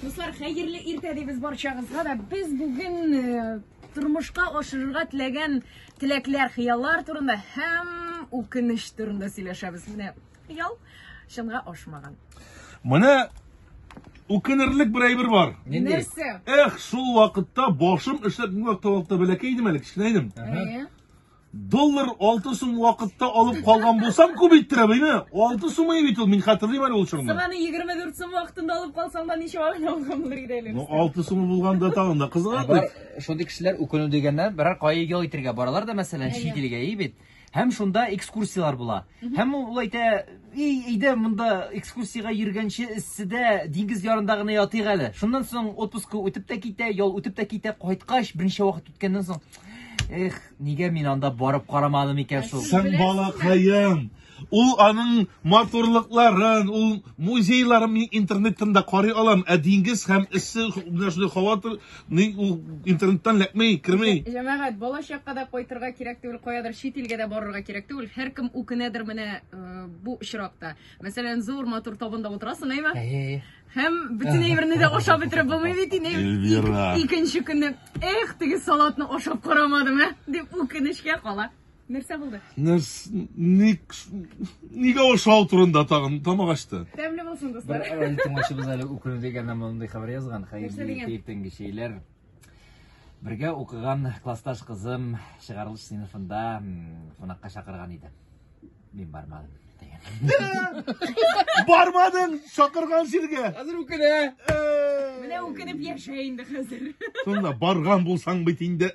Дуслар, хәерле иртә дибез барчагызга да. Без бүген э, тормышка ашырырга теләгән теләкләр, хыяллар турында һәм үкенеч турында сөйләшәбез. Менә хыял чынга ашмаган. Менә үкенерлек бер әйбер бар. Нинди? Нәрсә? Эх, шул вакытта башым эшләп, мин вакытта бәләкәй идем әле, кечкенә идем. Әйе. Доллар 6 сум вакытта алып калган булсам күп иттерә бит, 6 сум бит ул, мин хәтерлим әле ул чорны. Соң аны 24 сум вакытында алып калсаң да ничә вакыт алган булыр иде әле. Ну 6 сум булганда тагын да кызыграк Бар бит. шундый кешеләр үкенү дигәннән берәр кая ял итәргә баралар да, мәсәлән, чит илгә, и бит. Һәм шунда экскурсияләр була. Һәм ул әйтә, "Эй, әйдә монда экскурсиягә йөргәнче эсседә диңгез ярында гына ятыйк әле." Шуннан соң отпуск үтеп тә китә, ял үтеп тә китә, кайткач, берничә вакыт үткәннән соң, эх, нигә мин анда барып карамадым икән шул? Син балакаем. Ул аның матурлыкларын, ул музейларын мин интернеттан да карый алам. Ә диңгез һәм эссе менә шундый һава тор, ни ул интернеттан эләкми, керми. Җәмәгать, бала чакка да кайтырга кирәк түгел, каядыр чит илгә дә барырга кирәк түгел. Һәркем үкенәдер менә э, бу очракта. Мәсәлән, зур матур табында утырасың, әйме? Әйе. Һәм бөтен әйберне дә ашап бетереп булмый бит инде. Эльвира. Икенче көнне, эх, теге салатны ашап карамадым, ә, дип үкенечкә кала. Нәрсә булды? Нәрс, ник, нигә ашау турында тагын тамак ачты? Тәмле булсын, Бер дуслар. радио тыңлаучыбыз әле үкенү дигәннән мондый хәбәр язган. Нәрсә Хәерле дигән? иртәнге чәйләр. Бергә укыган классташ кызым чыгарылыш сыйныфында кунакка чакырган иде. Мин бармадым. Дигән. Бармадың, чакырган җиргә. Хәзер үкенә. Менә үкенеп яшә инде хәзер. Шунда барган булсаң бит инде.